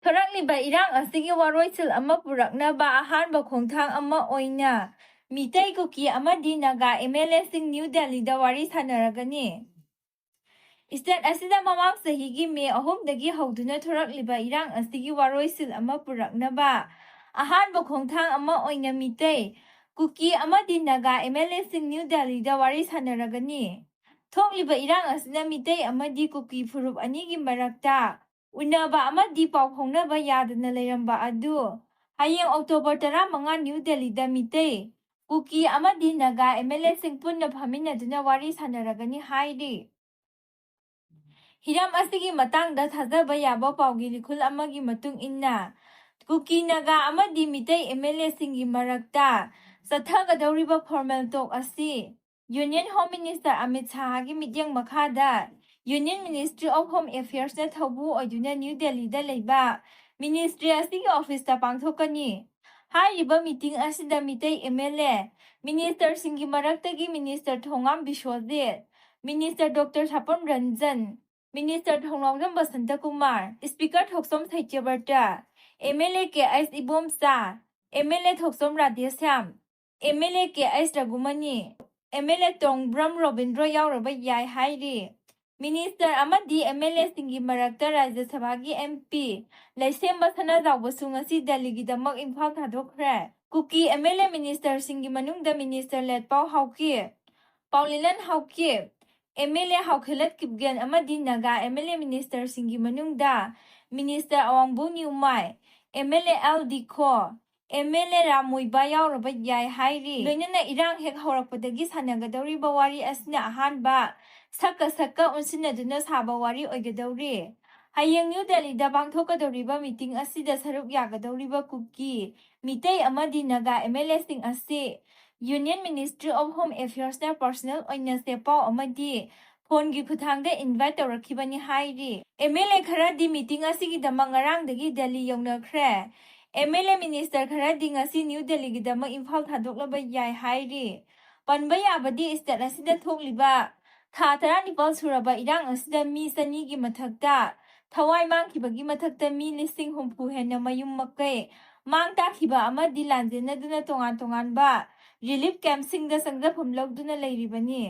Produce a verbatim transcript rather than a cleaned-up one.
ꯊꯣꯔꯛꯂꯤꯕ ꯏꯔꯥꯡ ꯑꯁꯤꯒꯤ ꯋꯥꯔꯣꯏꯁꯤꯜ ꯑꯃ ꯄꯨꯔꯛꯅꯕ ꯑꯍꯥꯟꯕ ꯈꯣꯡꯊꯥꯡ ꯑꯃ ꯑꯣꯏꯅ ꯃꯤꯇꯩ, ꯀꯨꯀꯤ ꯑꯃꯗꯤ ꯅꯥꯒꯥ MLAꯁꯤꯡ ꯅ꯭ꯌꯨ ꯗꯦꯜꯂꯤꯗ ꯋꯥꯔꯤ ꯁꯥꯟꯅꯔꯒꯅꯤ꯫ State ꯑꯁꯤꯗ ꯃꯃꯥꯡ ꯆꯍꯤꯒꯤ ꯃꯦ ꯑꯍꯨꯝꯗꯒꯤ ꯍꯧꯗꯨꯅ ꯊꯣꯔꯛꯂꯤꯕ ꯏꯔꯥꯡ ꯑꯁꯤꯒꯤ ꯋꯥꯔꯣꯏꯁꯤꯜ ꯑꯃ ꯄꯨꯔꯛꯅꯕ ꯑꯍꯥꯟꯕ ꯈꯣꯡꯊꯥꯡ ꯑꯃ ꯑꯣꯏꯅ ꯃꯤꯇꯩ, ꯀꯨꯀꯤ ꯑꯃꯗꯤ ꯅꯥꯒꯥ MLAꯁꯤꯡ ꯅ꯭ꯌꯨ ꯗꯦꯜꯂꯤꯗ ꯋꯥꯔꯤ ꯁꯥꯟꯅꯔꯒꯅꯤ꯫ ꯊꯣꯛꯂꯤꯕ ꯏꯔꯥꯡ ꯑꯁꯤꯅ ꯃꯤꯇꯩ ꯑꯃꯗꯤ ꯀꯨꯀꯤ ꯐꯨꯔꯨꯞ ꯑꯅꯤꯒꯤ ꯃꯔꯛꯇ ꯎꯅꯕ ꯑꯃꯗꯤ ꯄꯥꯎ ꯐꯥꯎꯅꯕ ꯌꯥꯗꯅ ꯂꯩꯔꯝꯕ ꯑꯗꯨ ꯍꯌꯦꯡ October ꯇꯔꯥꯃꯉꯥ ꯅ꯭ꯌꯨ ꯗꯦꯜꯂꯤꯗ ꯃꯤꯇꯩ, ꯀꯨꯀꯤ ꯑꯃꯗꯤ ꯅꯥꯒꯥ MLAꯁꯤꯡ ꯄꯨꯟꯅ ꯐꯝꯃꯤꯟꯅꯗꯨꯅ ꯋꯥꯔꯤ ꯁꯥꯟꯅꯔꯒꯅꯤ ꯍꯥꯏꯔꯤ꯫ ꯍꯤꯔꯝ ꯑꯁꯤꯒꯤ ꯃꯇꯥꯡꯗ ꯊꯥꯖꯕ ꯌꯥꯕ ꯄꯥꯎꯒꯤ ꯂꯤꯈꯨꯜ ꯑꯃꯒꯤ ꯃꯇꯨꯡ ꯏꯟꯅ, ꯀꯨꯀꯤ, ꯅꯥꯒꯥ ꯑꯃꯗꯤ ꯃꯤꯇꯩ MLAꯁꯤꯡꯒꯤ ꯃꯔꯛꯇ ꯆꯠꯊꯒꯗꯧꯔꯤꯕ formal talk ꯑꯁꯤ Union Home Minister ꯑꯃꯤꯠ ꯁꯥꯍꯒꯤ ꯃꯤꯠꯌꯦꯡ ꯃꯈꯥꯗ Union Ministry of Home Affairsꯅ ꯊꯧꯕꯨ ꯑꯣꯏꯗꯨꯅ ꯅ꯭ꯌꯨ ꯗꯦꯜꯂꯤꯗ ꯂꯩꯕ ministry ꯑꯁꯤꯒꯤ officeꯇ ꯄꯥꯡꯊꯣꯛꯀꯅꯤ꯫ ꯍꯥꯏꯔꯤꯕ meeting ꯑꯁꯤꯗ ꯃꯤꯇꯩ MLA ministerꯁꯤꯡꯒꯤ ꯃꯔꯛꯇꯒꯤ Minister Thongam Biswajit, Minister Doctor Sapam Ranjan, Minister Thounaojam Basanta Kumar, Speaker Thokchom Satyabrata, MLA K H Ibomcha, MLA Thokchom Radheshyam, MLA K H Raghumani, MLA Tongbram Robindro ꯌꯥꯎꯔꯕ ꯌꯥꯏ ꯍꯥꯏꯔꯤ꯫ Minister ꯑꯃꯗꯤ MLAꯁꯤꯡꯒꯤ ꯃꯔꯛꯇ ꯔꯥꯖ꯭ꯌ ꯁꯚꯥꯒꯤ MP ꯂꯩꯁꯦꯝꯕ ꯁꯅꯥꯖꯥꯎꯕꯁꯨ ꯉꯁꯤ ꯗꯦꯜꯂꯤꯒꯤꯗꯃꯛ ꯏꯝꯐꯥꯜ ꯊꯥꯗꯣꯛꯈ꯭ꯔꯦ꯫ ꯀꯨꯀꯤ MLA ministerꯁꯤꯡꯒꯤ ꯃꯅꯨꯡꯗ Minister ꯂꯦꯠꯄꯥꯎ ꯍꯥꯎꯀꯤꯞ, ꯄꯥꯎꯂꯤꯂꯟ ꯍꯥꯎꯀꯤꯞ, MLA ꯍꯥꯎꯈꯦꯂꯠ ꯀꯤꯞꯒꯦꯟ ꯑꯃꯗꯤ ꯅꯥꯒꯥ MLA ministerꯁꯤꯡꯒꯤ ꯃꯅꯨꯡꯗ Minister Awangbou Newmai, MLA L Dikho, MLA Ram Muivah ꯌꯥꯎꯔꯕ ꯌꯥꯏ ꯍꯥꯏꯔꯤ꯫ ꯂꯣꯏꯅꯅ ꯏꯔꯥꯡ ꯍꯦꯛ ꯍꯧꯔꯛꯄꯗꯒꯤ ꯁꯥꯟꯅꯒꯗꯧꯔꯤꯕ ꯋꯥꯔꯤ ꯑꯁꯤꯅ ꯑꯍꯥꯟꯕ ꯁꯛꯀ ꯁꯛꯀ ꯎꯟꯁꯤꯟꯅꯗꯨꯅ ꯁꯥꯕ ꯋꯥꯔꯤ ꯑꯣꯏꯒꯗꯧꯔꯤ꯫ ꯍꯌꯦꯡ ꯅ꯭ꯌꯨ ꯗꯦꯜꯂꯤꯗ ꯄꯥꯡꯊꯣꯛꯀꯗꯧꯔꯤꯕ meeting ꯑꯁꯤꯗ ꯁꯔꯨꯛ ꯌꯥꯒꯗꯧꯔꯤꯕ ꯀꯨꯀꯤ, ꯃꯤꯇꯩ ꯑꯃꯗꯤ ꯅꯥꯒꯥ MLAꯁꯤꯡ ꯑꯁꯤ Union Ministry of Home Affairsꯅ personal ꯑꯣꯏꯅ ꯆꯦꯄꯥꯎ ꯑꯃꯗꯤ phoneꯒꯤ ꯈꯨꯠꯊꯥꯡꯗ invite ꯇꯧꯔꯛꯈꯤꯕꯅꯤ ꯍꯥꯏꯔꯤ꯫ MLA ꯈꯔꯗꯤ meeting ꯑꯁꯤꯒꯤꯗꯃꯛ ꯉꯔꯥꯡꯗꯒꯤ ꯗꯦꯜꯂꯤ ꯌꯧꯅꯈ꯭ꯔꯦ꯫ MLA minister ꯈꯔꯗꯤ ꯉꯁꯤ ꯅ꯭ꯌꯨ ꯗꯦꯜꯂꯤꯒꯤꯗꯃꯛ ꯏꯝꯐꯥꯜ ꯊꯥꯗꯣꯛꯂꯕ ꯌꯥꯏ ꯍꯥꯏꯔꯤ꯫ ꯄꯟꯕ ꯌꯥꯕꯗꯤ state ꯑꯁꯤꯗ ꯊꯣꯛꯂꯤꯕ ꯊꯥ ꯇꯔꯥꯅꯤꯄꯥꯜ ꯁꯨꯔꯕ ꯏꯔꯥꯡ ꯑꯁꯤꯗ ꯃꯤ ꯆꯅꯤꯒꯤ ꯃꯊꯛꯇ ꯊꯋꯥꯏ ꯃꯥꯡꯈꯤꯕꯒꯤ ꯃꯊꯛꯇ ꯃꯤ ꯂꯤꯁꯤꯡ ꯍꯨꯝꯐꯨ ꯍꯦꯟꯅ ꯃꯌꯨꯝ ꯃꯀꯩ, ꯃꯥꯡ ꯇꯥꯛꯈꯤꯕ ꯑꯃꯗꯤ ꯂꯥꯟꯖꯦꯟꯅꯗꯨꯅ ꯇꯣꯉꯥꯟ ꯇꯣꯉꯥꯟꯕ ꯔꯤꯂꯤꯐ ꯀꯦꯝꯞꯁꯤꯡꯗ ꯆꯪꯖꯐꯝ ꯂꯧꯗꯨꯅ ꯂꯩꯔꯤꯕꯅꯤ꯫